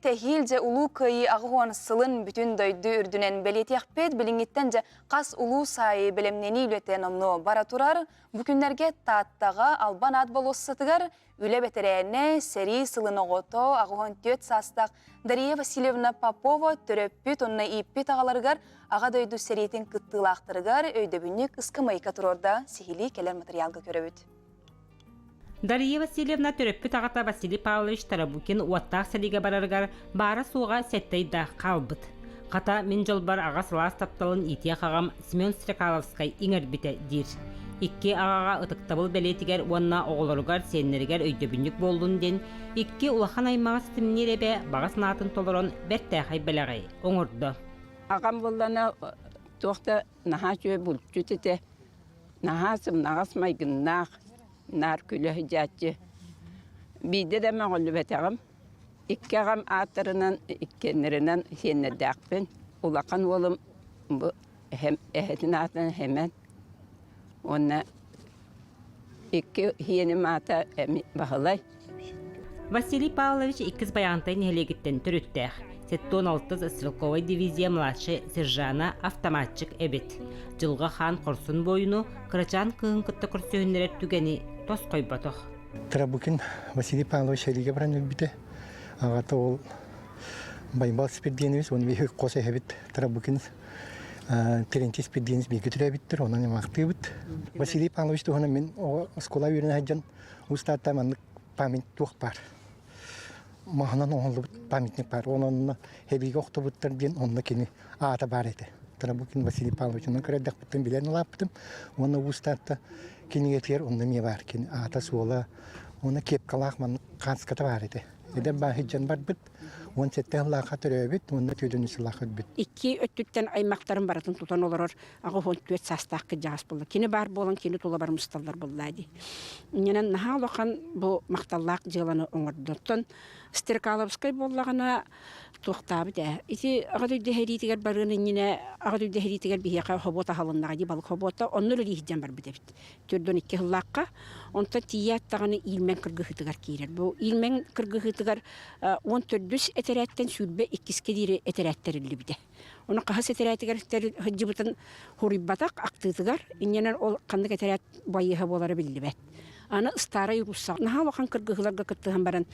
Эһиил дьэ Улуу Кыайыы 80 сылын бүтүн дойду үрдүнэн бэлиэтиэхпит. Билиҥҥиттэн дьэ хас улуус аайы бэлэмнэнии үлэтэ номнуо бара турар. Бу күннэргэ Тааттаҕа Албан аат болуоссатыгар үлэ бэтэрээнэ, сэрии сылын оҕото 84 саастаах Дария Васильевна Попова төрөппүт уонна ииппит аҕаларыгар Аҕа дойду сэриитин кыттыылаахтарыгар өйдөбүнньүк ыскамыайка туруорда сиһилии кэлэр матырыйаалга көрөбүт. Дария Васильевна төрөппүт аҕата Василий Павлович Тарабукин уоттаах сэриигэ барарыгар баара-суоҕа сэттэ ыйдаах хаалбыт. Хата, мин дьолбор аҕа сылаас тапталын иитиэх аҕам Семен Стрекаловскай иҥэрбитэ диир. Икки аҕаҕа ытыктабыл бэлиэтигэр уонна оҕолоругар, сиэннэригэр өйдөбүнньүк буоллун диэн икки улахан аймаҕы ситимниир эбэ баҕа санаатын толорон бэртээхэй бэлэҕи оҥордо. Аҕам буоллана туох да наһаа үчүгэй булчут этэ. Наһаа сымнаҕас майгыннаах, наар күлэ сылдьааччы. Биирдэ да мөҕүллүбэтэҕим. Икки аҕам ааттарынан иккиэннэринэн сиэннэрдээхпин. Улахан уолум бу эһэм эһэтин аатынан Сэмэн уонна икки сиэним аата эмиэ Баһылай. Василий Павлович иккис Байаҕантай нэһилиэгиттэн төрүттээх. 76 стрелковай дивизия младшай сержана автоматчик эбит. Дьылҕа хаан хорсун буойуну кырачаан кыыһын кытта көрсүһүннэрэр түгэни тосхойботох. Тарабукин Василий Павлович сэриигэ баран өлбүтэ. Аҕата ол Байбал Спирдинович, уонна биһиги хос эһэбит Тарабукин Терентий Спирдинович бииргэ төрөөбүттэр, онон аймахтыыбыт. Василий Павлович туһунан мин оҕо оскуола үөрэнэ сылдьан Устаатта маннык память туох баар. Маһынан оҥоһуллубут памятник баар. Онон эбиигэ охтубуттар диэн онно кини аата баар этэ. Тарабукин Василий Павлович онон көрөрдөхпүттэн билэн улааппытым. Уонна Устаатта кинигэтигэр онно эмиэ баар кини аата-суола уонна кепкалаах маннык хаанската баар этэ. Эдэр бааһыдьан барбыт. 17 сыллаахха төрөөбүт уонна 4 сыллаах өлбүт. Икки өттүттэн аймахтарын барытын тутан олорор 84 саастаах кырдьаҕас буолла. Кини баар буолан кини тула бар мусталлар буолла дии. Иннинэн наһаа улахан бу махталлаах дьыаланы оҥордо. Оттон Стрекаловскай буоллаҕына туохтаабыт ээ. Ити аҕа дойду сэриитигэр барыан иннинэ аҕа дойду сэриитигэр биһиэхэ хобуот аһылыннаҕа дии балык хобуота онно үлэлии сылдьан барбыт эбит. 42 сыллаахха. Онтон тиийээт даҕаны Иилмэн кыргыһыытыгар киирэр. Бу Иилмэн кыргыһыытыгар 14 этэрээттэн 22-скэ диэри этэрээт тэриллибитэ. Ону хаһыс этэрээтигэр сылдьыбытын суруйбатах актыытыгар, инньэнэн ол ханнык этэрээт байыаһа буолара биллибэт. Аны Старай Русса наһаа улахан кыргыһыыларга кыттыһан баран,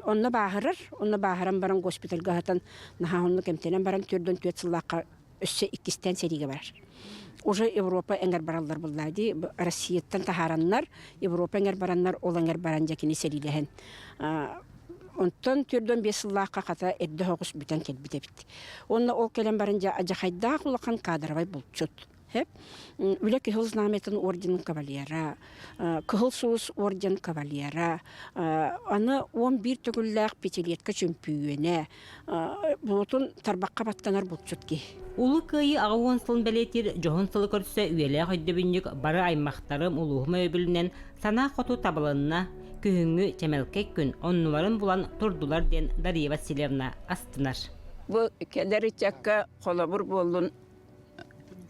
онно бааһырар, онно бааһыран баран госпитальга сытан наһаа оннук эмтэнэн баран 44 сыллаахха өссө иккистээн сэриигэ барар. Уже Европа эҥэр бараллар буллаа дии, Россияттан таһаараннар, Европа эҥэр бараннар, ол эҥэр баран дьэ кини сэриилэһэн Онтон 45 сыллаахха хата эрдэ соҕус бүтэн кэлбит эбит. Уонна ол кэлэн баран дьэ адьахайдаах улахан кадровай булчут. Үлэ Кыһыл Знамятын орденын кавалера, Кыһыл Сулус орден кавалера, аны 11 төгүллээх пятилетка чөмпүйүөнэ, буотун тарбахха баттанар булчут киһи. Улуу Кыайыы 80 сылын бэлиэтиир дьоһун сылы көрсө үйэлээх өйдөбүнньүк бары аймахтарым улууһум өйөбүлүнэн санаа хоту табылынна, күһүҥҥү чэмэлкэй күн оннуларын булан турдулар диэн Дария Васильевна астынар. Бу кэлэр ыччакка холобур буоллун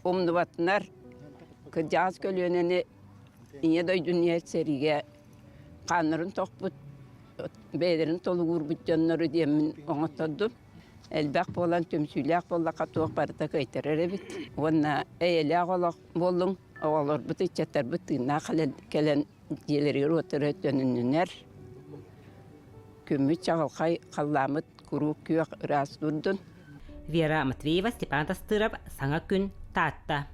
умнубатынар кырдьаҕас көлүөнэни Ийэ дойдуну иһэр сэриигэ хааннарын тохпут, бэйэлэрин толугуурбут дьоннору диэммин оҥоттордум. Элбэх буолан түмсүүлээх буоллахха туох барыта кыайтарар эбит. Уонна эйэлээх олох буоллуҥ, оҕолорбут, ыччаттарбыт тыыннаах кэлэн дьиэлэригэр-уоттарыгар төнүннүнэр. Күммүт чаҕылхай, халлааммыт куруук күөх ыраас турдун. Вера Матвеева, Степан Тастыров, Саҥа күн, Таатта.